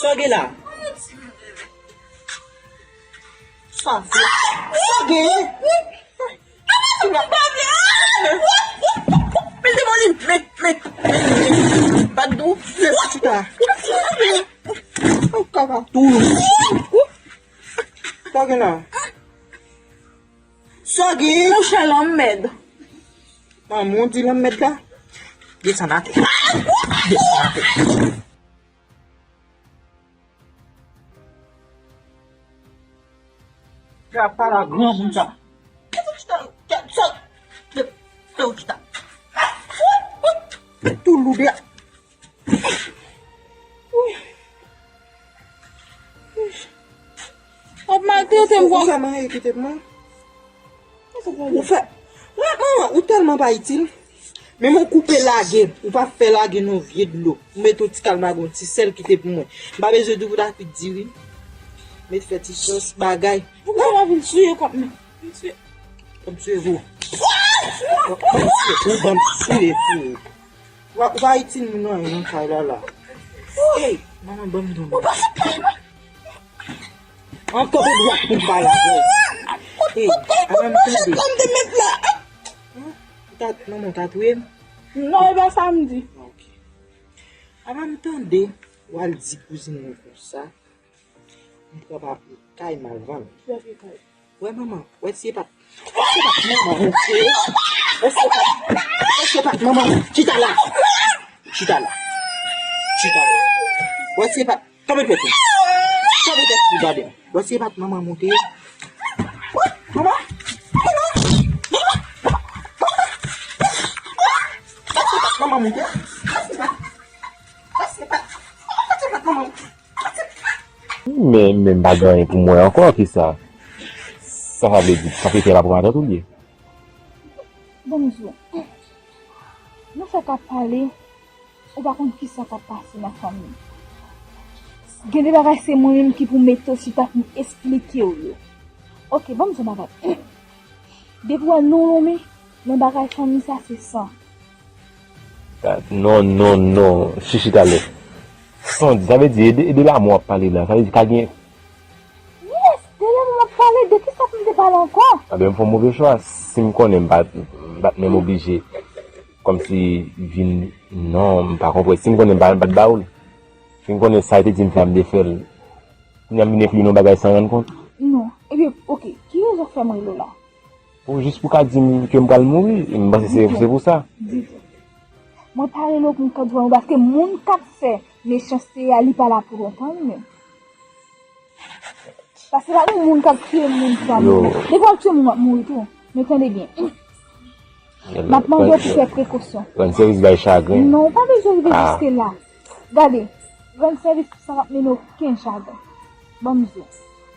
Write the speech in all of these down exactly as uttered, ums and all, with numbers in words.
Sa gen la. Sa fè. Sa gen. Mete moli, met, met, met. Bat dou. Chita. Kaka tou. Sa gen la. Sa gen. Mouche lanmèd. Manman di lanmèd la. Desann atè. Desann atè. Kaka pala granmoun sa. Kèt ou chita, kèt, sot. Kèt ou chita. Tou loud ya. W ap maltrete m, ou fè manyen kite m, wi. Ou fè. Wè, manman, ou tèlman pa itil. Menm yon koupe lage, ou pa fè lage nan vye dlo. Ou mete yon ti kalmago, yon ti sèl kite pou mwen. M pa bezwen di w pou ta kwit diri. Met fè ti sòs, bagay. Ou pa vin souye kòm mwen. Vin souye. Kòm souye vou. Kòm souye vou, banm souye vou. Ou pa, ou pa itil moun anyen nan kay la la. Ey, manman, ban m tonbe. Ankò ou dwat pou m pale avè w. Ey, avan m tande. Ou ta, manman, ou ta touye m? Non, e pa sa m di. Ok. Avan m tande, w al di kouzin mwen konsa. M pran papye kay m al vann. Papye kay. Wè manman, wè si e pa t, wè si e pa t manman moute. Wè si e pa t, wè si e pa t manman moute. Chita la. Chita la. Chita la. Wè si e pa t, kanpe tèt ou. Kanpe tèt ou gade m. Wè si e pa t manman moute. Manman. Manman. Manman. Wè si e pa t manman moute. Wè si e pa t, wè si e pa t, wè si e pa t manman moute. Men, men m pa gen anyen pou mwen ankò, kisa? Sa sa vle di? Sa se fè la pou matant ou l ye? Ban m di w, nou fèk ap pale, ou pa konn kisa k ap pase nan fanmi. Gen de bagay se mwen menm ki pou mete w chita pou m esplike w yo. Ok, ban m di w bagay. Depi w wè nou lonmen, nan bagay fanmi sa se san. Ah, non, non, non. Chichi talè. San di, sa vle di, e de, e de lanmou w ap pale la. Sa vle di, ka gen. Yes, de lanmou m ap pale, de kisa pou m te pale ankò? Anben, m fè yon move chwa. Si m konnen m pa, m pa t menm oblije. Kòmsi vin, non, m pa konprann. Si m konnen m pa, m pa t ba w l. Si m konnen sa l te di m fè a, m te fè l. Kounye a m vin enkli nan bagay san rann kont. Non. Ebyen, ok. Ki rezon k fè m rele w la? Pou, jis pou ka di m ke m pral mouri, m panse se, se pou sa. Ditou. Mwen pa rele w pou m ka di w anyen, paske moun k ap fè mechanste a, li pa la pou lontan, li menm. Paske pa gen moun k ap tiye moun pou pa mouri. Depi w ap tiye moun, w ap mouri tou. Men tande byen. M ap mande w pou fè prekosyon. Rann sèvis bay chagren. Non, ou pa bezwen rive jiske la. Gade, rann sèvis sa p ap mennen okenn chagren. Ban m di w.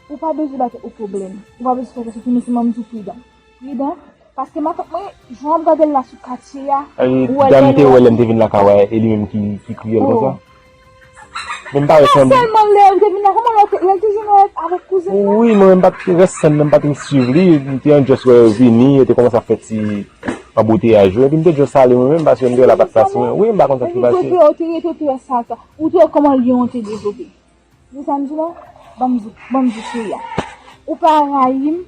Ou pa bezwen bay tèt ou pwoblèm. Ou pa bezwen fè tèt ou soufri, men sèlman m di w pridan. Pridan. Paske matant mwen, jan w ap gade l la sou katye a, ou wè dam te wè lè m te vin lakay ou a, e li menm ki, ki kriye l konsa. Men m pa wè sèlman lè l te vin la, kòman lè l te, lè l te jwenn avèk, avèk kouzin nan? Wi, mwen menm pa t, rès sèn nan m pa t swiv li, m te an just wè yo vini, yo te kòmanse ap fè ti anbouteyaj yo, epi m te just ale mwen menm, paske m te wè l ap pase mwen. Wi, m pa konn sa k te pase. Ou te wè, ou te wè sa, sa. Ou te wè kòman lyen an te devlope. Ou sa m di la? Ban m di, ban m di cheri a. Ou pa rayi m,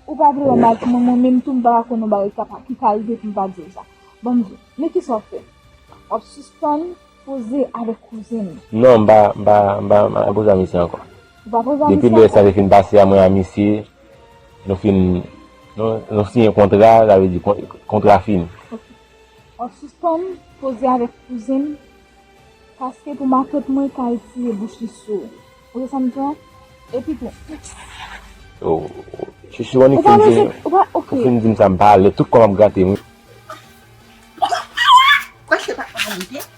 ou pa vle wè mal pou mwen, mwen menm tou m pa ka konn yon bagay ki ka, ki ka rive pou m pa di w sa. Ban m di, men kisa w fè? W ap sispann poze avèk kouzin m. Non, m pa, m pa, m pa, m pa poze a misye ankò. Ou pa poze a misye ankò? Depi lè sa te fin pase a, mwen a misye, nou fin, nou, nou siyen kontra, sa vle di kon-, kontra fini. Ok. W ap sispann poze avèk kouzin m, paske pou matant mwen ka retire bouch li sou ou. Ou wè sa m di w? Epi tou. Oh, Chichi, ou fin di m, ou pa, ok. Ou fin di m sa, m pa alèz, tout kò m ap grate m wi. Kwè se pa mwen, wi.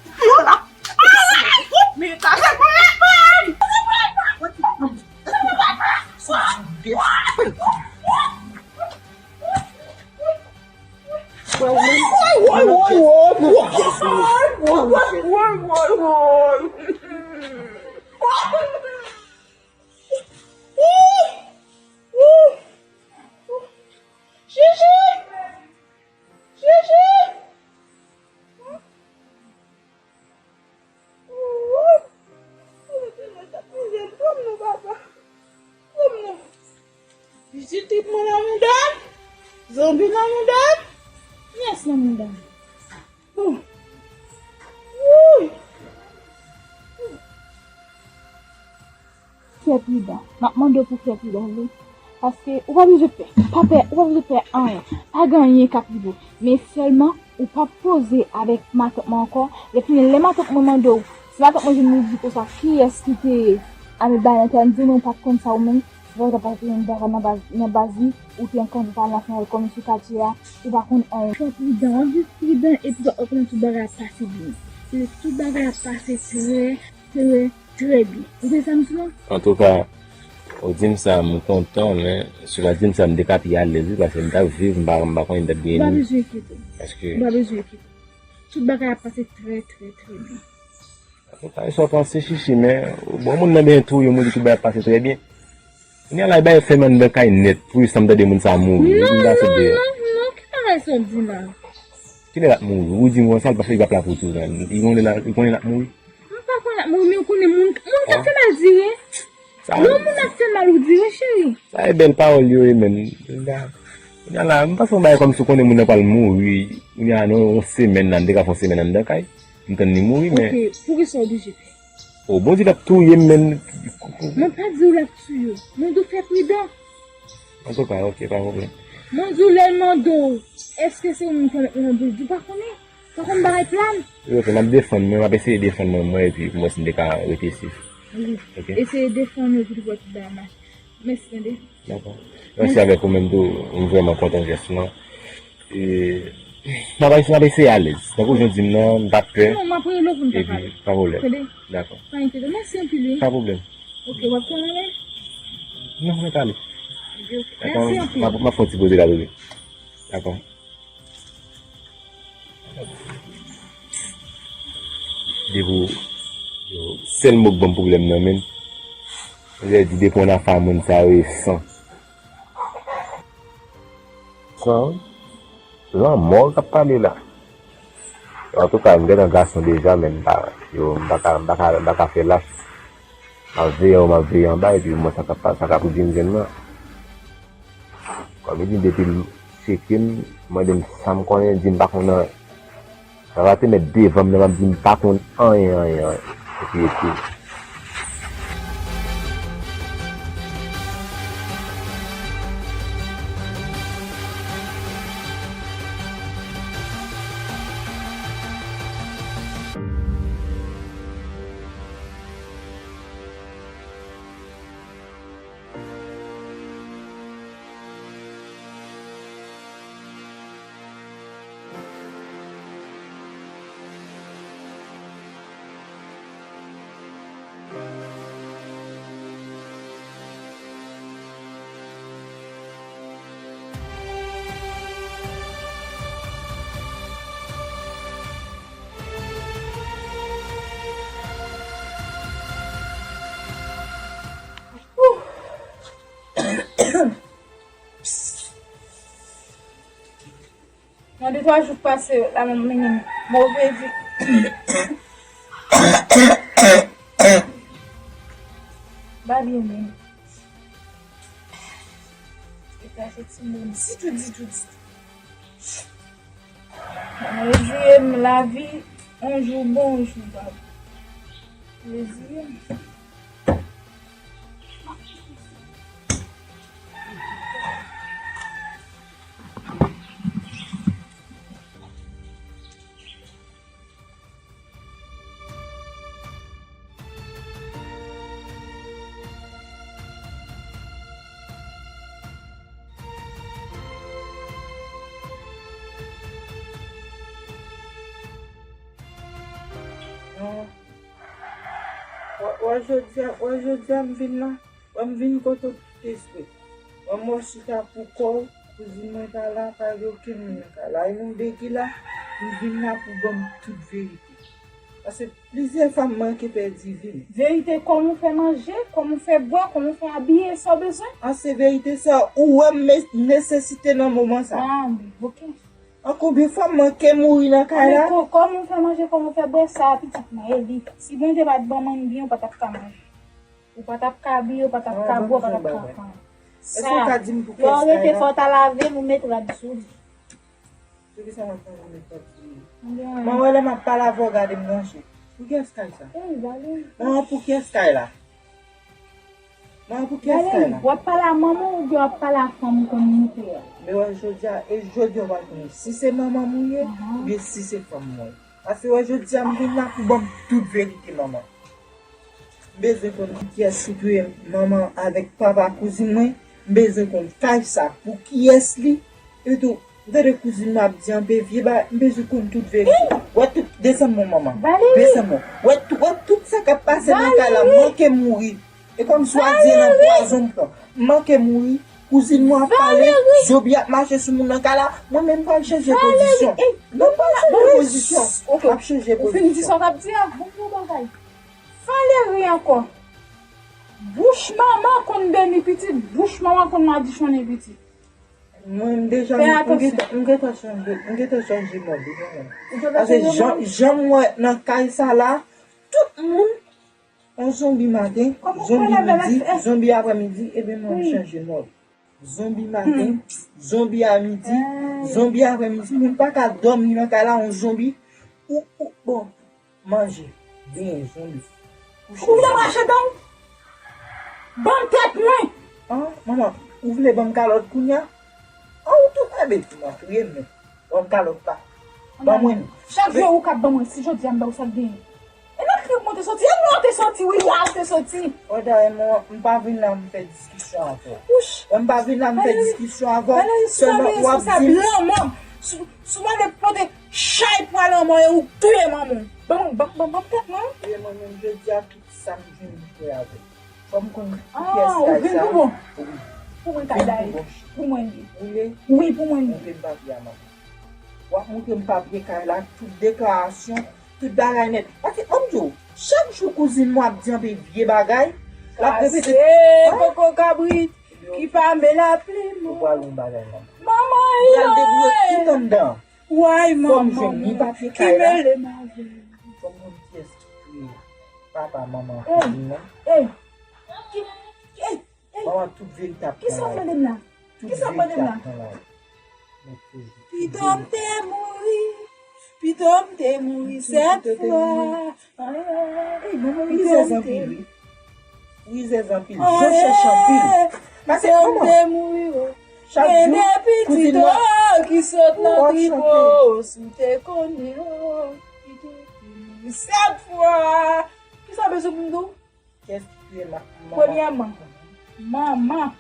Pitit mwen nan mouda m. Zonbi nan mouda m. Yes, nan mouda m. Ouh. Ouh. Fè pridan. M ap mande w pou fè pridan, wi. Paske ou pa bezwen pè. Pa pè, ou pa bezwen pè anyen. Pa gen anyen k ap rive w. Men sèlman, ou p ap koze avèk matant mwen ankò. Lè fini, lè matant mwen mande w, si matant mwen jwenn li di konsa, kiyès ki te al bay entèvni, di w non, ou pa t konn sa ou menm. Ou pa t ap pase yon bagay nan baz, nan baz li, ou te an kanpe pa nasyonal kòm sou katye a, ou pa konn anyen. Fò pridan, w ap viv pridan, epi w ap wè kòman tout bagay ap pase byen. Se tout bagay ap pase trè, trè, trè byen. Ou te sa m sou an? Antouka, ou di m sa, m kontan, men si w pa t di m sa, m te ka pi alèz, wi, paske m t ap viv, m pa, m pa konnen m t ap gen. Ou pa bezwen enkyete w. Paske ou pa bezwen enkyete w. Tout bagay ap pase trè, trè, trè byen. Ou pa sa w panse, Chichi, men, bon, moun nan byen touye, moun di tout bagay ap pase trè byen. Kounye a la, bagay fèmen anndan kay nèt, pou sa m tande moun sa mouri. Non, non, non, non, ki bagay sa w di la? Kilè l ap mouri? Ou di m konsa, l pa fè, li p ap la pou toutan. Li konnen l ap, li konnen l ap mouri. M pa konnen l ap mouri, men ou konnen moun, moun k ap fè mal dire. Sa, non, moun ap fè mal ou dire, cheri. Sa e bèl pawòl yo ye, men. Kounye a la, m panse yon bagay kòmsi ou konnen moun nan pral mouri. Kounye a, nan yon semèn la, m te ka fè yon semèn anndan kay. M tann li mouri, men. Ok, poukisa w oblije pè? O, Bondye t ap touye m, men. Mwen pa di w l ap touye w. Mwen di w fè pridan. Antouka, ok, pa pwoblèm. Mwen di w lè l mande w, èske se ou menm ki mèt mwen nan bouch, di w pa konnen. Pa konn bagay plan. Wi, ok, m ap defann mwen, m ap eseye defann mwen, mwen, epi pou mwen si m te ka rete sif. Wi. Ok. Eseye defann ou pou w wè tout bagay mache. Mèsi, tande. Dakò. Mèsi avèk ou menm tou, m vrèman kontan jès lan. E, m ap, m ap eseye alèz. Tankou jan w di m nan, m pa pè. Non, m ap rele w pou n ka pale. Epi, pa pwoblèm. Tande? Dakò. Pa enkyete w. Mèsi anpil, wi. Pa pwoblèm. Ok, w ap pran anlè? Non, mwen prale. Ok, ok. Dakò, mèsi anpil. M ap, m ap fè yon ti poze la, bebe. Dakò. Depi w, yo, sèl mo k ban m pwoblèm nan, men. Mwen di depi w nan afè moun sa yo, e san. San, lanmò k ap pale la. Antouka, m gentan gason deja, men m pa, yo, m pa ka, m pa ka, m pa ka fè lach. M ap veye anwo, m ap veye anba, epi m wè sa k ap, sa k ap rive m jwenn nan. Kòm li di m depi l tcheke m, mande m sa m konnen, di m pa konn anyen. Sa va te mèt devan m nan, m ap di m pa konn anyen, anyen, anyen. Epi, epi. Nan de twa jou k pase yo, la, m mennen move vi. Pa byen menm. E pa fè timoun ditou, ditou, ditou. Reziye m lavi, yon jou bon, yon jou pa bon. Reziye m. Wè, wè jodi a, wè jodi a m vin la. Wè m vin kote w tout espre. Wè m wè w chita pou kò w, kouzin mwen pa la, pa gen okenn moun nan kay la. E nou de ki la, m vin la pou ban m tout verite. Paske plizyè fwa m manke pèdi vi m. Verite, kòman w fè manje, kòman w fè bwè, kòman w fè abiye, sa w bezwen? An se verite sa, ou wè m me-, nesesite nan moman sa. Ah, men, ok. An konbyen fwa m manke mouri nan kay la? Ah, men kò-, kòman w fè manje, kòman w fè bwè, sa pitit mwen, e li. Si Bondye pa t ban mwen byen, ou pa t ap ka manje. Ou pa t ap ka abiye, ou pa t ap ka bwè, ou pa t ap ka fè anyen. Èske w ka di m pou kiyès kay la? Lè w rete fò w ta lave m, ou met rad sou li. Poukisa m ap manje mèt pati? Mwen wè lè m ap pale avè w, gade m nan je. Pou kiyès kay sa? Manman, pou kiyès kay la? Manman, pou kiyès kay la? W ap pale a manman w oubyen w ap pale a fanm ou konn moute a? Men wè jodi a, e jodi a w pral konnen si se manman m ou ye, oubyen si se fanm mwen. Paske wè jodi a m vin la pou ban m tout verite, manman. M bezwen konn kiyès ki touye manman avèk papa kouzin mwen. M bezwen konn kay sa pou kiyès li. Epitou, m tande kouzin mwen ap di anpe vye bagay. M bezwen konn tout verite. Wè tout, desann mwen, manman. Desann mwen. Wè tout, wè tout sa k ap pase nan kay la, m manke mouri. E kòmsi w a di nan pwazon m pran. M manke mouri. Kouzin mwen ap pale, zonbi ap mache sou moun nan kay la. Mwen menm m pral chanje pozisyon. Non, m pral chanje pozisyon. M ap chanje pozisyon. Ou fin di sa w t ap di a, bon, bon bagay. Valérie ankò. Bouch manman konn beni pitit, bouch manman konn madichonnen pitit. Mwen, m deja, m gentan, m gentan chanje, m gentan chanje mòd, ou konnen. Paske jan, jan m wè nan kay sa la, tout moun, yon zonbi maten, zonbi midi, zonbi aprèmidi, ebyen mwen, m chanje mòd. Zonbi maten, zonbi a midi, zonbi aprèmidi, moun pa ka dòmi nan kay la, yon zonbi, ou, ou, bon. Manje, benyen, zonbi. Ou vle mache dan m? Ban m tèt mwen! An, manman, ou vle ban m kalòt kounye a? An, ou tou, enben, manman, touye m, men. Ban m kalòt la. Ban mwen li. Chak jou ou k ap ban mwen, si jodi a m ba ou sa k genyen. E nan kri m te soti, e la ou te soti, wi, la ou te soti. Wè, dayè, manman, m pa vin la m fè diskisyon avè w. Wè, m pa vin la m fè diskisyon avè w. Sèlman, w ap di m. Sou, sou mande pote chay pou al anmò e ou touye manman w. Ban m, ban m, ban m, ban m tèt mwen. Touye mwen menm jodi a tout sa m jwenn m fè avè l. Fò m konn pou kiyès kay sa. Wi. Pou mwen kay la ye. Pou mwen li ye. Wi, pou mwen li ye. Montre m papye a manman. W ap montre m papye kay la, tout deklarasyon, tout bagay nèt. Paske, ban m di w, chak jou kouzin mwen ap di anpe vye bagay, l ap repete. Pase koko kabrit ki pa men lapli mò. Ou pral yon bagay manman. Manman, ou pral deboule tout anndan. Way manman, ki mele m avè l. Fò m konn kiyès ki touye papa, manman, kouzin nan. Ey! Ki, ey! Ey! Manman, tout verite ap pran la. Kisa w mande m la? Kisa w mande m la? Pito m te mouri, pito m te mouri sèt fwa. Rizèz anpil, wi. Rizèz anpil. Jan chèche anpil. Pase kòman? Chak jou, kouzin mwen ki sot nan tripo, si w te konnen, pito m te mouri sèt fwa. Kisa w bezwen pou m di w? Kiyès ki touye manman? Premyèman, manman,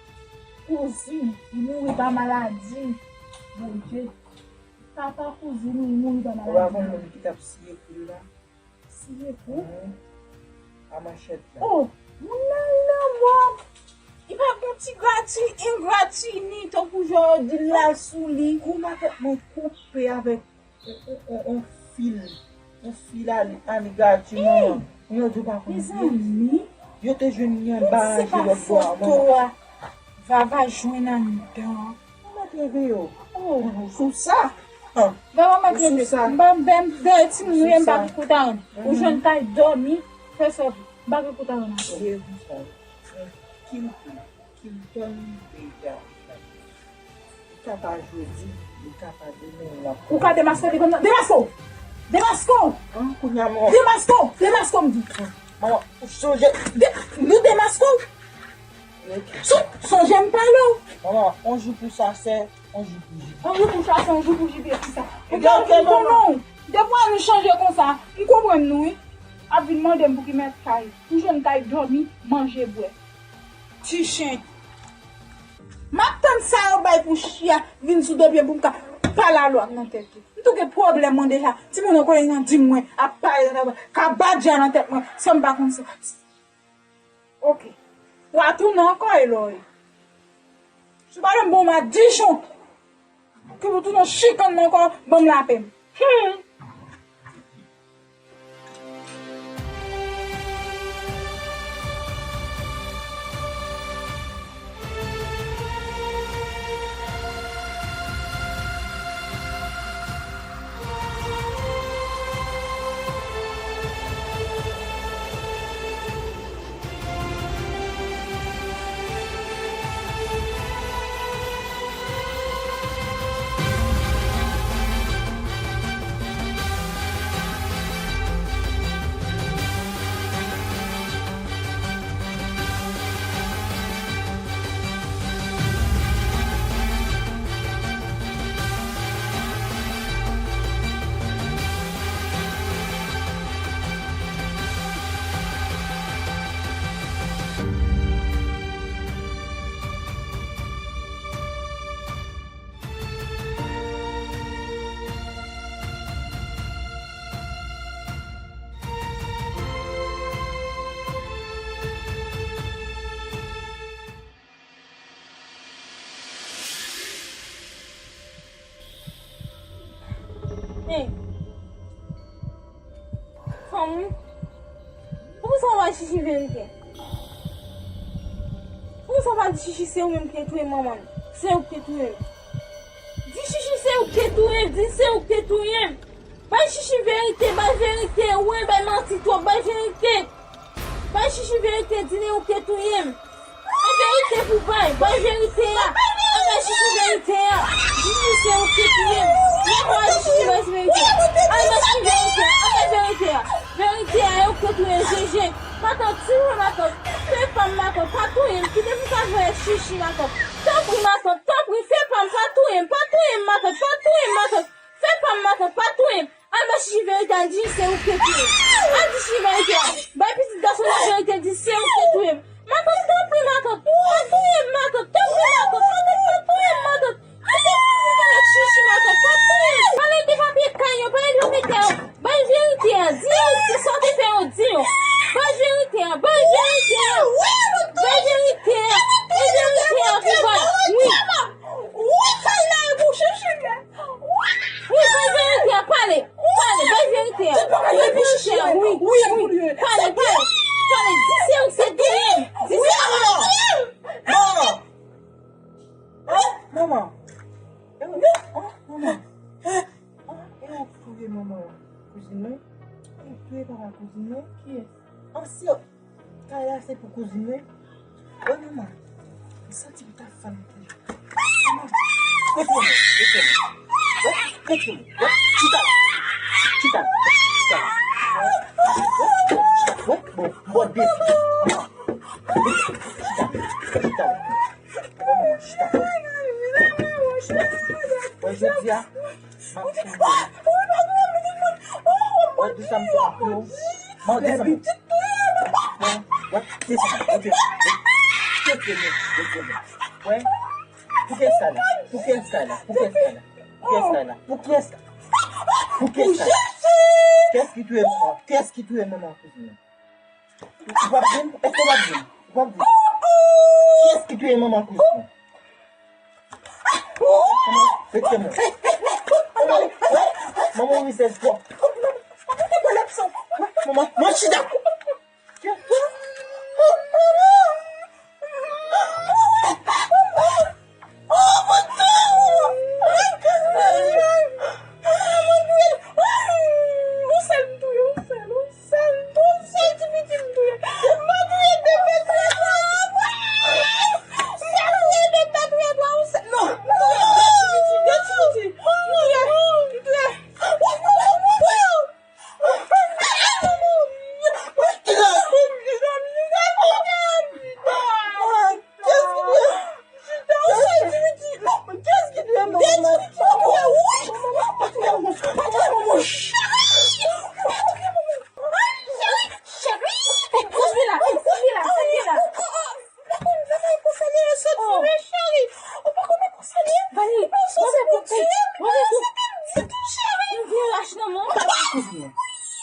kouzin, li mouri pa maladi. Bondye. Papa kouzin li mouri pa maladi. Ou pa konn moun ki t ap siye kou l la? Siye kou? A manchèt la. Oh, moun nan lanmò. Li pa gon ti grati, engrati ni tankou jan yo di l la sou li. Kou makèt mwen koupe avèk yon, yon, yon, yon fil, yon fil ali-, aligati, manman. Moun yo di w pa konn vye. Mezanmi. Yo te jwenn li anba anje lòt bò a, manman. Vava jwenn anndan. Manman, treve yo. Oh. Sou sa. Vava, manman, treve. M pa, m pa, m pa, timoun yo, m pa gen kout a rann. Ou jwenn kay dòmi, fè sòti. M pa gen kout a rann ankò. Kilton, Kilton Deja. Li ka pa jodi, li ka pa demen, l ap... Ou ka demaske w devan m nan? Demaske w! Demaske w! An, kounye a, manman. Demaske w! Demaske w, m di. Manman, ou sonje. De-, nou demaske w! Son-, sonje m pale w. Manman, on jou pou chasè, on jou pou jibye. On jou pou chasè, on jou pou jibye, kisa? Ou konnen w. Depi w annik chanje konsa, m konprann nou, wi. Ap vin mande m pou ki mèt kay. Pou jwenn kay dòmi, manje, bwè. Ti chen. M ap tann sa yo bay pou chyen vin sou do pye m pou m ka pale a lwa nan tèt li. M tou gen pwoblèm mwen deja. Timoun yo konnen nan di mwen ap pale nan tèt mwen, ka badja nan tèt mwen, san m pa konn sa. Oke. W a tounen ankò e lò e. Si w pa janm bon madichon, ke w tounen chikann mwen ankò, ban m lapè m. Hmm. Hey. Fanm, wi. Poukisa w pa di Chichi verite? Poukisa w pa di Chichi se ou menm ki te touye manman m? Se ou ki te touye m. Di Chichi se ou ki te touye m. Di se ou ki te touye m. Bay Chichi verite, bay verite. Ou renmen bay manti twòp, bay verite. Bay Chichi verite, di li ou ki te touye m. E verite pou bay, bay verite a. Al bay Chichi verite a. Di Chichi se ou ki te touye m. Lè w a di Chichi bay verite. Al bay Chichi verite a, al bay verite a. Verite a, e ou ki te touye Jeje. Matant, silvouplè, matant. Fè pa m, matant, pa touye m. Kite m ka jwe Chichi, matant. Tanpri, matant, tanpri, fè pa m, pa touye m, pa touye m, matant, pa touye m, matant. Fè pa m, matant, pa touye m. Al bay Chichi verite a, di se ou ki te touye. Al di Chichi verite a. Bay pitit gason nan verite, di se ou ki te touye m. Matant, tanpri, matant. Pa touye m, matant. Tanpri, matant. Matant, pa touye m, matant. Kite m viv avèk Chichi, matant. Pa touye m. Pale de papye kay yo, pale de papye kay yo. Bay verite a. Di yo, di sa w te fè yo, di yo. Bay verite a, bay verite a. Bay verite a. E verite a pou bay. Wi. Wi, kay la e pou Chichi ye. Wi, bay verite a, pale. Pale, bay verite a. Bay verite a, wi, wi. Pale, pale. Pale, di se ou ki te touye m. Di se ou ki te touye m. Manman. Manman. Manman. E ou ki touye manman kouzin mwen? Ou touye papa kouzin mwen? Kiyès? Ansyen. Kay la se pou kouzin mwen. Wè manman, m santi m ta fann tou. Manman, mete men, mete men. Wè, mete men. Wè, chita la. Chita la. Chita la. Wè, bon, bon defi. Manman, chita. Chita la. Wè manman, chita. Wè jodi a, m ap fè yon... Wè, di sa m fè pou ou. Mande sa. Wè, wè, desann, wè, desann. Wè, desann, desann. Wè, pou kiyès sa la? Pou kiyès sa la? Pou kiyès sa la? Pou kiyès sa la? Pou kiyès sa la? Pou kiyès sa la? Kiyès ki touye manman? Kiyès ki touye manman kouzin nan? Ou p ap di m? Èske w p ap di m? Ou p ap di m? Kiyès ki touye manman kouzin nan? Manman, rete mwen. Manman, manman rizèz twòp. Manman, mwen chita.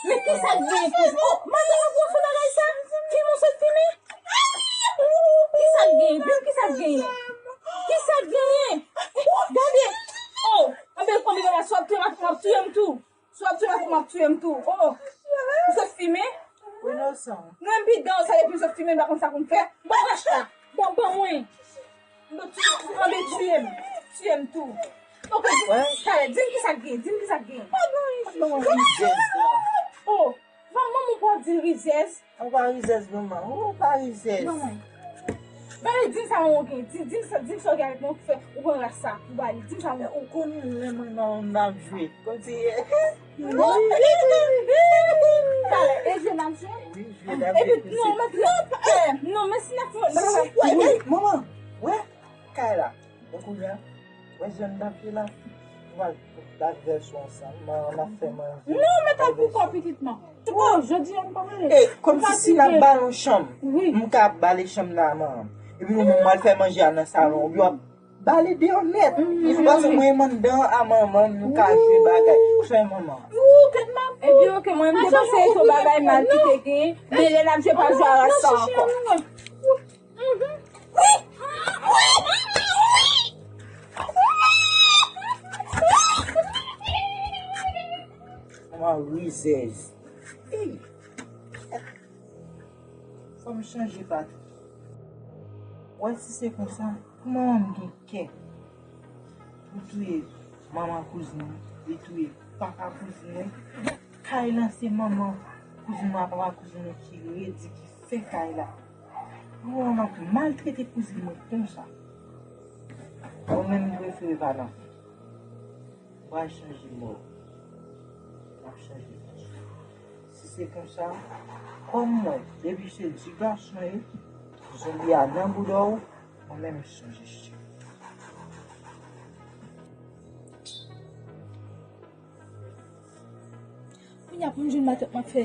Men kisa k gen kouz? Oh, madanm ap wè fè bagay sa? Filme w sot filme? Kisa k gen? Pi kisa k gen? Kisa k genyen? Gade! Oh, anben, anben, gade, swa w ap touye m, ap touye m tou. Swa w ap touye m, ap touye m tou. Oh, ou sot filme? Inosan. Mwen m pi dan sa depi m sot filme, m pa konn sa pou m fè. Bon, rach la. Bon, ban mwen. Anben, tiye m. Tiye m tou. Ok, talè, di m kisa k gen, di m kisa k gen. Oh, manman, ou pa di rizèz. Ou pa rizèz, manman. Ou pa rizèz. Manman. Bay, di m sa manman gen. Di, di m sa, di m sa w gen avèk mwen, ou fè, ou pran rach sa, ou ba li. Di m sa manman. Ou konnen lè mwen nan, nan jwe. Kòmsi, talè, e jwe n ap jwe? Wi, jwe n ap jwe. Epi, non, mèt, non, eh, non, men si n ap fè, wi, manman, wè, kay la. Bon, kounye a, wè jan n ap jwe la. Nou pral bat vèso ansanm, n ap fè manje. Non, mèt ap pou kò pitit mwen. Oh, jodi a m pa manje. E, kòmsi si n ap bale yon chanm, m ka bale chanm nan a manman. Epi nou menm, m al fè manje a nan salon, oubyen w ap bale deyò nèt. Epi paske mwen menm anndan a manman, nou ka jwe bagay. Ou fè manman. Epi, ok, mwen, m te panse se yon bagay mal ki te gen, men lè n ap jwe, pa jwe a rach sa ankò. Rizèz. Ey! Fò m chanje pati. Wè si se konsa, pou manman m gen kè pou touye manman kouzin mwen, li touye papa kouzin mwen. Kay la se manman kouzin mwen ak papa kouzin mwen ki redi, ki fè kay la. Pou manman maltrete kouzin mwen konsa. Mwen menm m prefere pa nan. M pral chanje mò. M ap chanje mò. Si se konsa, kòm mwen, depi se di gason ye, zonbi a nan bouda w, mwen menm m chanje chèf. Kounye a pou m jwenn matant m ap fè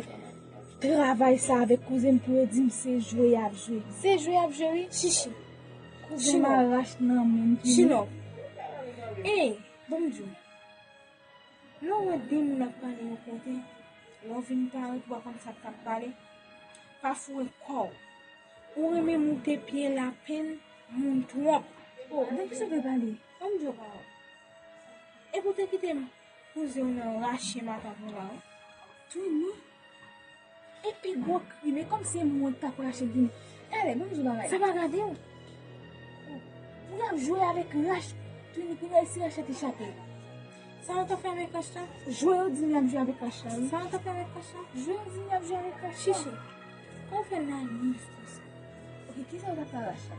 travay sa avèk kouzen m pou yo di m se jwe y ap jwe. Se jwe y ap jwe wi. Chichi. Kouzen m arach nan men m. Chino. Ey, bon m di w. Lè w wè de moun ap pale yon kote, lè w vin parèt ou pa konn sa k ap pale, pa foure kò w. Ou renmen moute pye lapenn moun twòp. Oh, de kisa w te pale? Ban m di w pawòl. Epi w te kite m kouzen w nan rache matant mwen la wi. Tini. Epi gwo kri, men kòm se mwen k t ap rache l vini. Talè, ban m di w bagay. Sa pa gade w. Pou y ap jwe avèk rach, Tini, kounye a si rach la te chape. Sa w t ap fè avèk rach la? Jwe yo di m y ap jwe avèk rach la, wi. Sa w t ap fè avèk rach la? Jwe yo di m y ap jwe avèk rach la. Chichi, kòman w fè nayif konsa? Ok, kisa w t ap fè avèk rach la?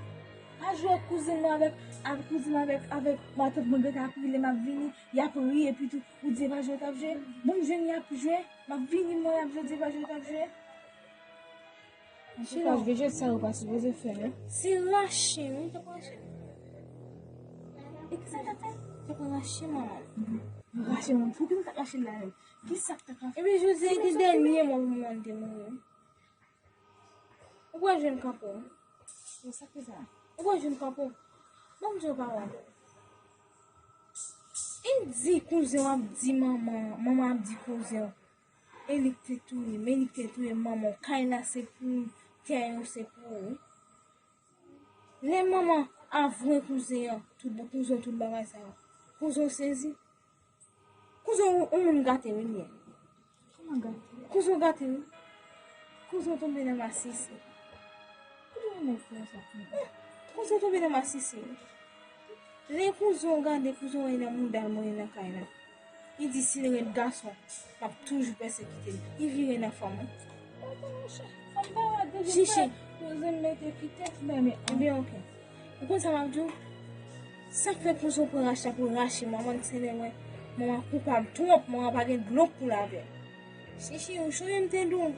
Pa jwe ak kouzen mwen avèk, avèk kouzen mwen avèk, avèk matant mwen gentan ap ri lè m ap vini, y ap ri epi tou, ou di e pa jwe w t ap jwe. Bon, m jwenn y ap jwe, m ap vini mwen y ap jwe, di e pa jwe w t ap jwe. Chino. Antouka, jwe jwèt sa yo pa sipoze fè, non. Se rache, wi, t ap rache. E kisa t ap fè? T ap rache manman. Rache manman. Poukisa t ap rache l la menm? Kisa k ta ka fè? Epi Jozye te dènye mò pou mwen te mouri. Ou pral jwenn kanpe w. Yo, sa k fè sa? Ou pral jwenn kanpe w. Ban m di w pawòl. E di kouzen w ap di manman, manman ap di kouzen w. E li k te touye m, e li k te touye manman w. Kay la se pou ou, tè yo se pou ou. Lè manman avwe kouzen an, tout, kouzen w tout bagay sa yo. Kouzen w sezi. Kouzen w, yon moun gate w, wi, li ye. Kouman gate? Kouzen w gate, wi. Kouzen w tonbe nan masisi. Kouzen w tonbe nan masisi. Kouzen w tonbe nan masisi, wi. Lè kouzen w gade, kouzen w wè nan mouda l mwen nan kay la. Li di si l ret gason, m ap toujou pèsekite l. Li vire nan fanm, wi. Chichi. Kouzen m mete kite. Ebyen, ok. Ou konn sa m ap di w? Sa k fè kouzen w pran rach la pou rache manman l, se lè wè manman koupab twòp, manman pa gen dlo pou l avè l. Chichi, ou sonje m te di w,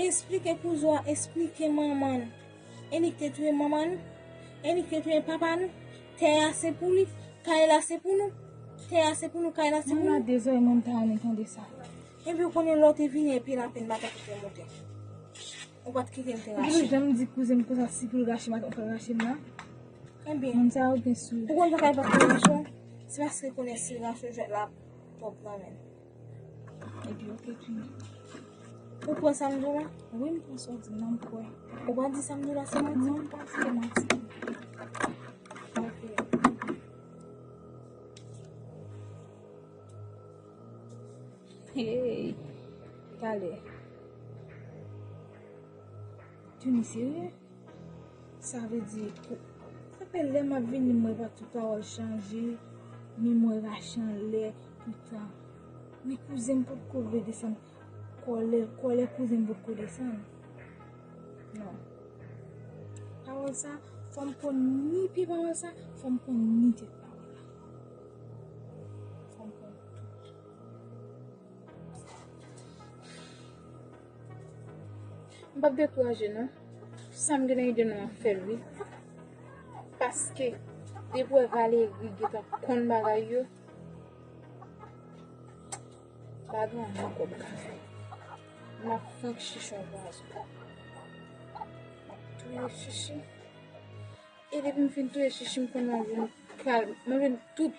esplike kouzen w, esplike manman l. E li k te touye manman nou, e li k te touye papa nou. Tè a se pou li, kay la se pou nou. Tè a se pou nou, kay la se pou nou. Mwen la dezòrè mwen m ta renmen tande sa. Epi ou konnen lè w te vini epi lapenn matant ou te moute. Ou pa t kite l te rache. Ou janm di kouzen m konsa si pou l rache matant ou fè l rache m nan. Ebyen, moun sa yo gen sou. Ou konn sa k ap fè l rache w? Se paske l konnen si l rache w jwèt la twòp nan men l. Epi, ok, Tini. Ou kwè sa m di w la? Wi, m kwè sa w di m nan, m kwè. Ou pa di sa m di w la se manti? Non, m pa di se manti. Ok. Hey, talè. Tini serye? Sa vle di, pou, sa fè lè m ap vini, m wè pa tout pawòl chanje, men m wè rache anlè toutan. Men kouzen m potko vle desann, kòlè, kòlè kouzen m potko desann. Non. Pawòl sa, fò m konn ni pye pawòl sa, fò m konn ni tèt pawòl la. Fò m konn tout. M p ap dekouraje non. Sa m genlè ede nou an fè l wi. Paske depi w wè Valery gentan konn bagay yo, pa gen anyen ankò m ka fè. M ap fè Chichi yon pwazon. M ap touye Chichi. E depi m fin touye Chichi, m konnen m ap jwenn kalm. M ap jwenn tout.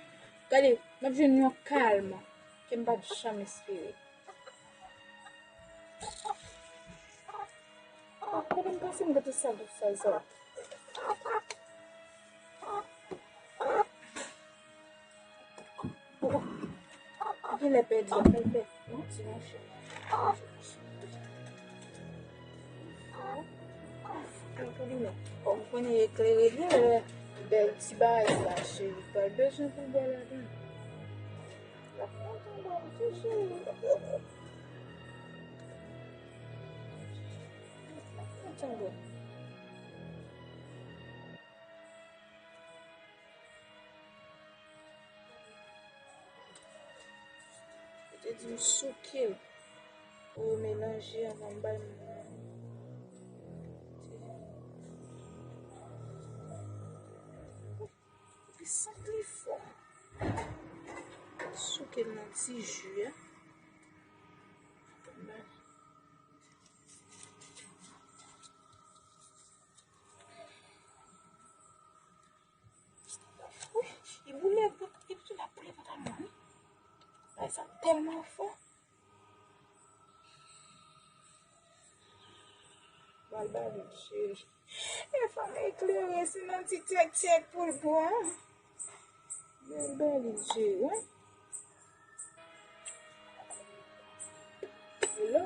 Gade, m ap jwenn yon kalm ke m pa t janm espere. Kote m pase, m gade sal, tout sal sa. Genlè pèdi, genlè pèdi. Non, ti monchè. Kòm konnen eklere byen, lè bèl ti bagay sa, cheri, pral bezwen pou l bwè ladan. L ap kontan bwè l tou, cheri. L ap kontan bwè. Yo te di m souke l pou yo melanje anvan m ba l moun nan. Epi sant li fò. Souke l nan ti ji a. Wi, li boule vant, li tou la boule vant mwen, wi. Bagay sa tèlman fò. Bal bale, cheri. E fanm eklere, se nan ti tchèk tchèk pou l pran. Bèl bèl li, cheri, wi. Hello.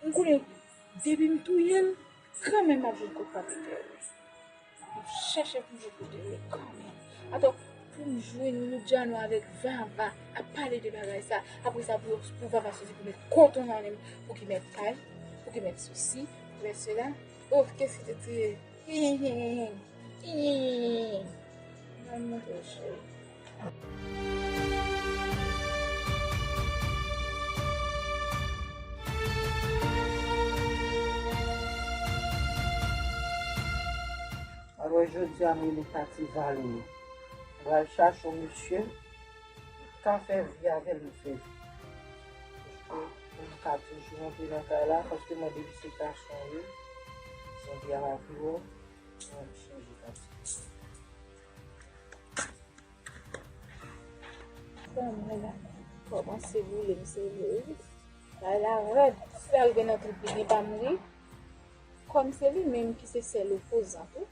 M konnen, depi m touye l, kanmenm m ap jwenn kout papetè. M chèche pou m jwenn kote l ye kanmenm. Atò, pou m jwenn Loudjano avèk Vava ap pale de bagay sa, apre sa pou, pou Vava soti pou met koton nan men m, pou ki met kay, pou ki met sesi, pou ki met sela. Oh, qu'est-ce que c'était? Hi, hi, hi, hi. Hi, hi, hi, hi. Mwen montre w, cheri. Alò, jodi a, m rele Tati Valery. M pral chache yon mesye. Ka fè vi avè l, m fè vi. Paske pou m ka toujou rantre nan kay la, paske mwen depi se gason wi, jan vi a va pi wo, mwen ap chanje kay. Bon, mwen la kòmanse boule m sere wi. Kay la rèd, si l al gen nan trip li gen pa mouri. Kòm se li menm ki se sèl opozan tou.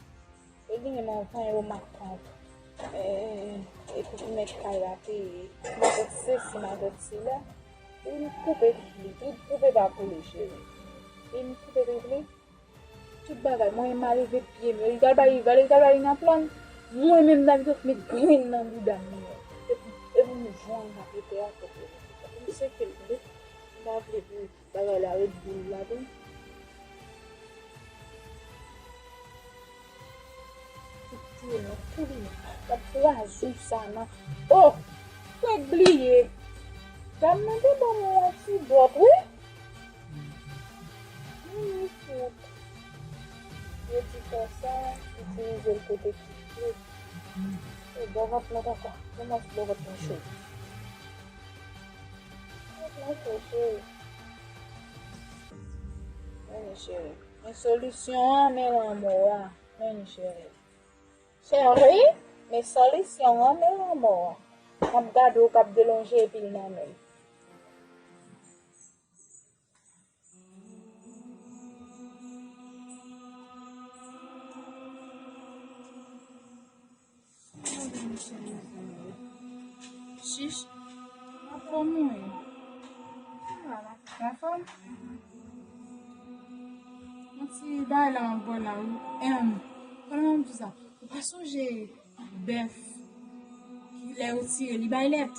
Yo genyen manvan yo matant. Eh, epi pou mèt kay la peye. Matant sesi, matant sela. Li vin koupe trip li. Trip koupe pa koule, cheri. Li vin koupe trip li. Tout bagay. Mwen menm m a leve pye m yo. Li t al bay Ival, li t al bay Inaplan. Mwen menm David met grenn nan bouda m. Epi, epi m jwenn nan pete a kote. Epi m seke l tou. M pa vle pou bagay la ret boul la tou. Tout touye nan kou li. L ap kraze w sa nan. Oh! Kwèk bliye. Dam nan te ban mwen yon ti dwòp, wi. Wi, wi, fout. Yo di konsa, itilize l kote ki fre. E bò vant mwen ankò. Kòman bò vant mwen cho? Mwen cheri. Men solisyon an, men lanmò a. Men cheri. Cheri, men solisyon an, men lanmò a. M ap gade w k ap delonje epi l nan men l. Chich, anfòm ou ye? Anfòm? Yon ti bagay la mwen bò la wi. Em, kòman m di sa? Ou pa sonje bèf ki lè yo tire li bay lèt?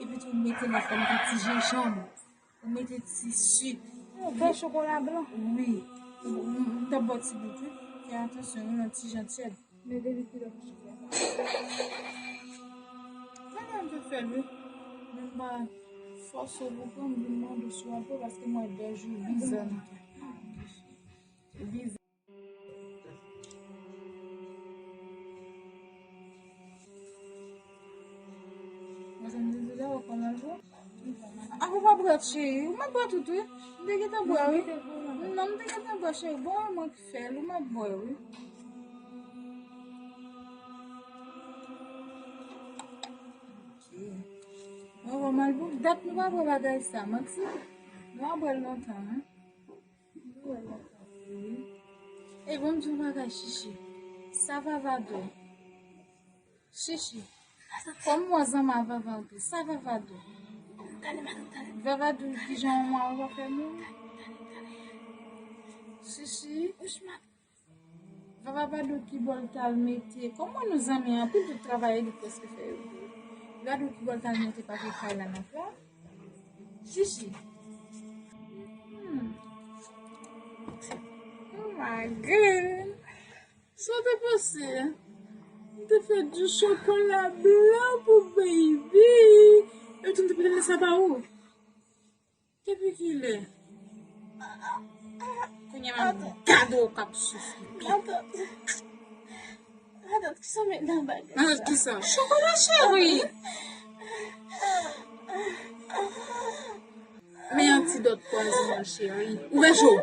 Epi tou mete lèt la mete ti jenjanm. Ou mete ti sik. Yon fè chokola blan. Wi. M t ap ba w ti bout, wi. Fè atansyon, wi, yon ti jan tyèd. Men depi kilè pou chokola sa? Sa gen m te fè l, wi. Men m pa fòse w pou pran, m vin mande w si w ap pran, paske m wè dèyè jou bizan. Bizan. Mwen santi deja ou konn al bwè. A, ou pa bwè, cheri. Ou mèt bwè tout, wi. M te gentan bwè, wi. Non, m te gentan bwè, cheri. Bon, e mwen ki fè l. Ou mèt bwè, wi. Ok. Mwen wè mal pou dat nou pa bwè bagay sa, manti. Nou pa bwè l lontan, wi. E bon, m di w bagay, Chichi. Sa Vava dwe. Chichi, kòman w zanmi a Vava anpil? Sa Vava di w? Vava di w kijan yon mwa w pa fè moun? Chichi, Vava pa di w ki bò l t al mete. Kòman nou zanmi anpil, tout travay li prèske fè yo tou. Li pa di w ki bò l t al mete papye kay la nan fwa? Chichi. Hmm. Oh my God. Sa w te panse? M te fè di chokola blan pou baby. Epi tou m te pote lè sa ba ou. Depi kilè? Kounye a m gade w k ap soufri. Matant, matant, kisa w met nan bagay sa? Matant, kisa? Chokola cheri! Men antidòt pwazon an, cheri. Ouvè je w.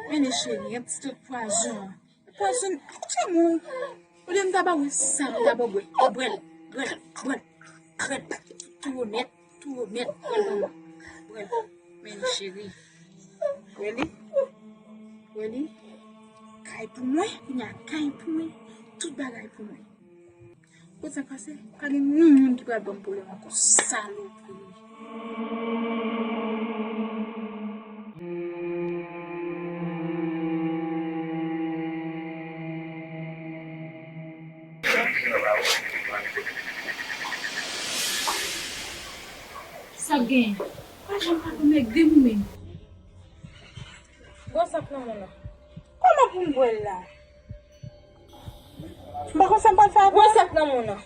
Men cheri, antidòt pwazon an. Pwazon, timoun. Olye m ta ba w sa, m ta ba w bwè. Bwè l, bwè l, bwè l. Bwè l. Tou remèt, tou remèt. Bwè l ban mwen. Bwè l. Men cheri. Wè li? Wè li? Kay pou mwen. Kounye a kay pou mwen. Tout bagay pou mwen. Kot sa k pase? Pa gen moun ki pral ban m pwoblèm ankò. Salopri. Sa k genyen? Pa janm pa konn nèg de ou menm. Bon, sa k nan men w la. Kòman pou m bwè l la? M pa konn sa m pral fè avè l. Bwè sa k nan men w nan.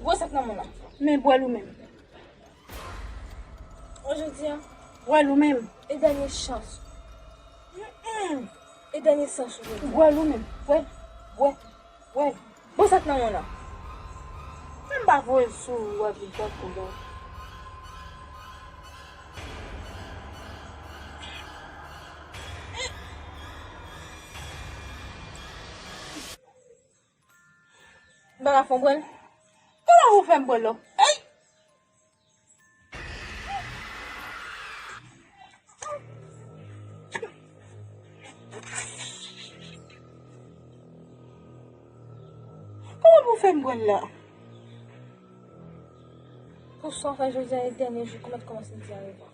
Bwè sa k nan men w nan. Men bwè l ou menm. Jodi a. Bwè l ou menm. E dènye chans. Mm-mm. E dènye chans ou jodi a. Bwè l ou menm. Bwè. Bwè. Bwè. Bwè sa k nan men w nan. Men m pa voye sou ou, w ap vin tankou lòt. M pa ka fè w bwè l. Kòman pou fè m bwè l la? Ey! Kòman pou fè m bwè l la? Pou sa w fè jodi a e dènye jou, kòman t kòmanse di a revan?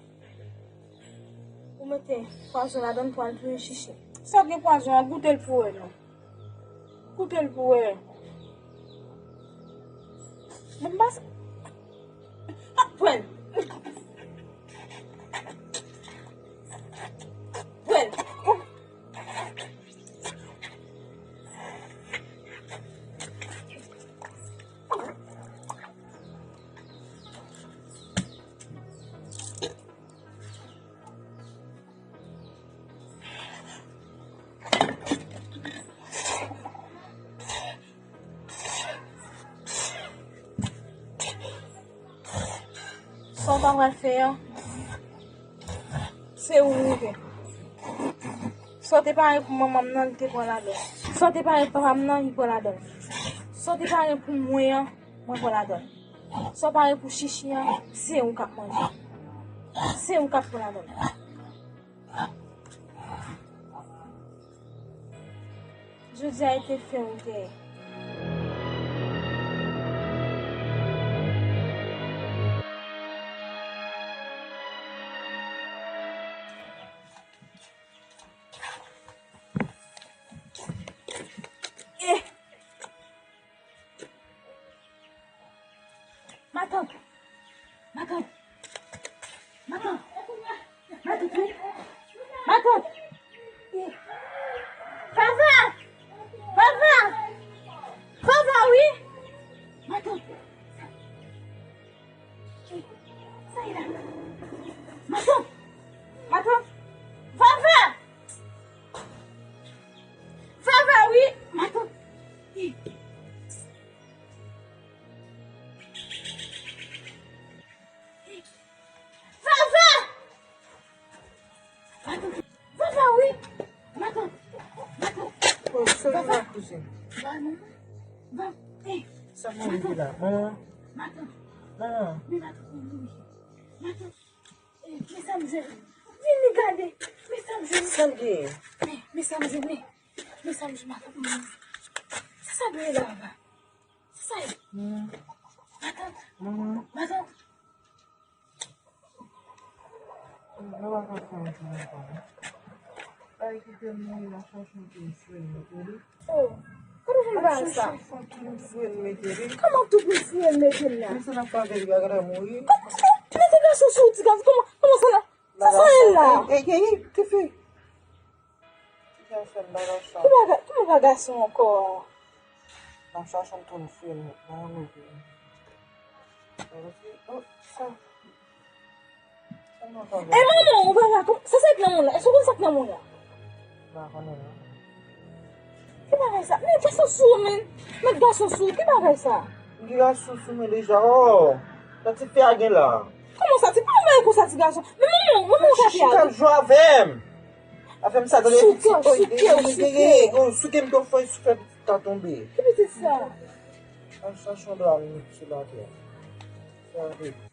Ou mete pwazon ladan l pou al touye chichi. Sa gen pwazon an, goute l pou wè non. Goute l pou wè. Bon, m pa s-, ah, pran l. Pran l. Sa w ta pral fè an, se ou rive. Sa w te pare pou manman m nan, li te pran ladan l. Sa w te pare pou papa m nan, li pran ladan l. Sa w te pare pou mwen an, mwen pran ladan l. Sa w pare pou chichi an, se ou k ap manje. Se ou k ap pran ladan l. Jodi a e te fè ou te. Eh! Matant! Matant! Matant! Matant, wi! Matant! Vava! Vava! Vava, wi! Matant! Sa e la? Matant! Matant! Vava! Vava, wi! Matant! Vava! Vava, wi! Matant! Matant! Oh, sorry, Vava! Kouzin. Vava, non? Va-, eh! Sa mwen rive la. Matant! Manman! Matant! Manman! Men matant, mwen mouri. Matant! Eh, men sa m jwenn. Vini gade. Men sa m jwenn. Sa l genyen? Men, Mezanmi, mezanmi, matant mwen. Sa sa dwe la, la? Sa sa ye? Matant. Matant. Mwen pa ka fè anyen pou mwen pa. Ay, kite m nan, m ap chache yon ti swen mete li. Oh, kote w jwenn bagay sa? M ap chache yon ti swen mete li. Kòman tou pou swen mete l la? Men sa n ap fè avè li, bagay la mouri. Kòman sa? Mete gason sou ti gason. Kòman, kòman sa la? Sa sa ye la? Ey, ey, ey, ti fi. Ki jan fè m bagay sa? Ki bagay, ki bagay gason ankò a? M ap chache m tounen fye m nan yon mete. Oh, sa. Sa m ap fè? E manman, ou pa ka kon-, sa sa k nan moun la? Èske w konn sa k nan moun la? M pa konnen non. Ki bagay sa? Men gason sou, men. Met gason sou, ki bagay sa? M gen gason sou mwen deja, oh. Sa ti fi a gen la? Kòman sa? Ti pa wè konsa ti gason. Men manman, manman ou ka fè a. Chita ap jwe avè m. Afè m sa tande. Souke, souke, souke. Souke m tou fò, souke m ta tonbe. Ki pitit sa? An chache yon dra m met sou latè. Sa vle di.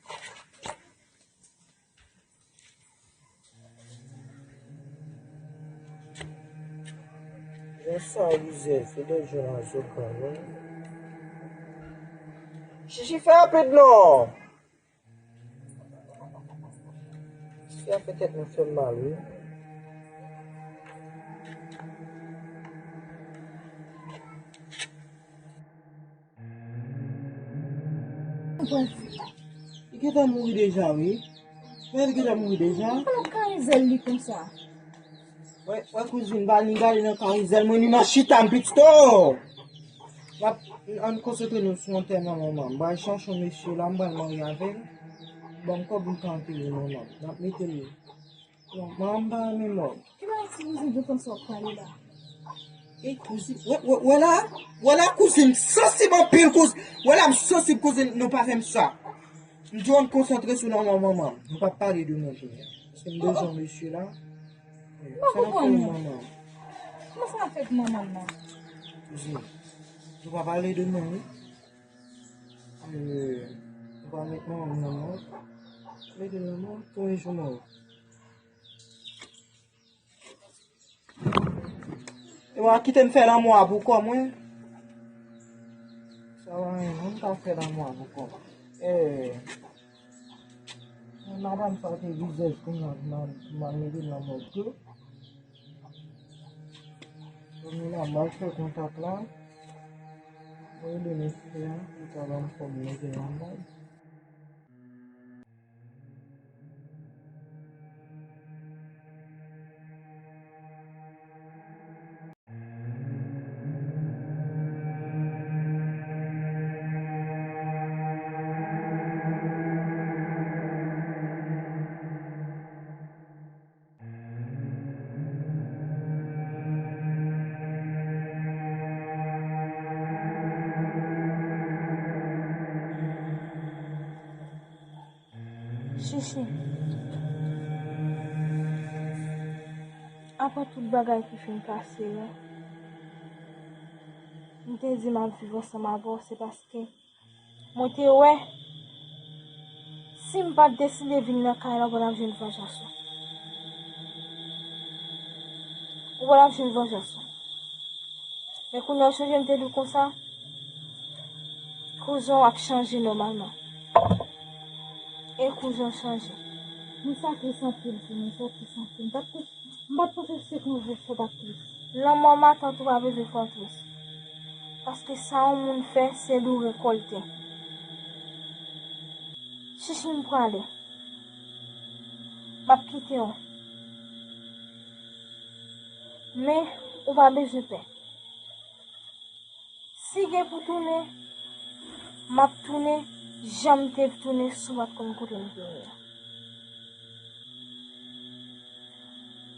Lè sa rizèz, se lè jan a zo pran non. Chichi fè rapid non. Sa fè tèt mwen fè m mal wi. Li gentan mouri deja wi. Wè li gentan mouri deja. Kòman kay zèl li konsa? Wè, wè kouzin, ba ni gade nan kay zèl mwen, ni nan chita m pitit o. N ap, ann konsantre nou sou antèman manman m. M pral chache yon mesye la, m pral marye avè l. Ban m kòb m ka antere manman m. N ap mete l. Bon, manman m pa renmen mòg. Ki bagay ti kouzin gentan sa w ap pale la? Ey kouzin, wè, wè, wè la, wè la kouzin, m sansib anpil kouzin. Wè la, m sansib kouzin, nou pa fè m sa. M di w ann konsantre sou lanmò manman m. Nou p ap pale de mwen kounye a. Paske m bezwen mesye la. Sa n ap fè manman m? Kòman sa n ap fè pou manman m nan? Kouzin, nou pa pale de mwen wi. Euh, nou pa met manman m nan mò. Mete nan mò, konbyen jou mò? E w a kite m fè lanmou a pou kò mwen. Sa w a renmen m ta fè lanmou a pou kò. Eh, madanm sa te rizèz kounye a pou m al mete l nan mòg tou. Kounye a m al fè kontak la. Mwen rele mesye a, li ka ban m kòb mete nan mòg. Chichi, apre tout bagay ki fin pase yo, m te di m ap viv ansanm avè w, se paske mwen te wè, si m pa t deside vin nan kay la, ou pa t ap jwenn vanjans ou. Ou pa t ap jwenn vanjans ou. Men kounye a, ou sonje m te di w konsa, kouzen w ap chanje nòmalman. E kouzen w chanje. Men sa trist anpil pou mwen, sa trist anpil. M pa t, m pa t panse se konsa sa t ap trist. Lanmò matant ou pa bezwen fè w tris. Paske sa yon moun fè, se li w rekòlte. Chichi, m prale. M ap kite w. Men, ou pa bezwen pè. Si gen pou tounen, m ap tounen jan m te tounen si w pa t konn kote m te ye a.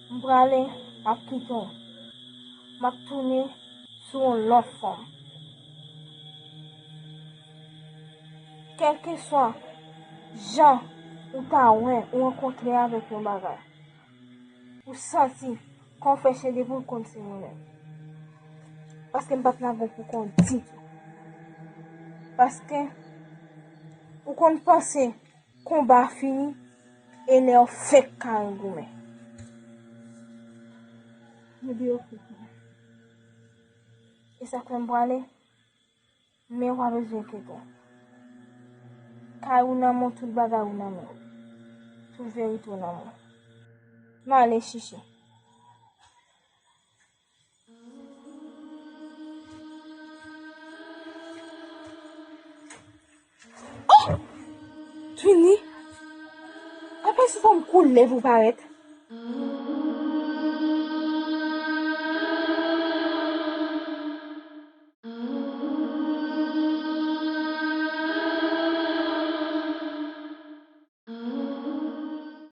M prale, m ap kite w. M ap tounen sou yon lòt fòm. Kèlkeswa jan ou ta wè ou rankontre avèk yon bagay, ou santi kò w fè chede pou l konn se mwen menm. Paske m pa t lage w pou kont ditou. Paske ou konn panse konba a fini e lè yo fenk ka regoumen. Bebe, oke pou mwen. E sa k fè m prale? Men w pa bezwen enkyete w. Kay ou nan men w, tout bagay ou nan men w. Tout verite w nan men w. M ale chiche. Oh! Twini! Apa se fòm koulèv ou parèt?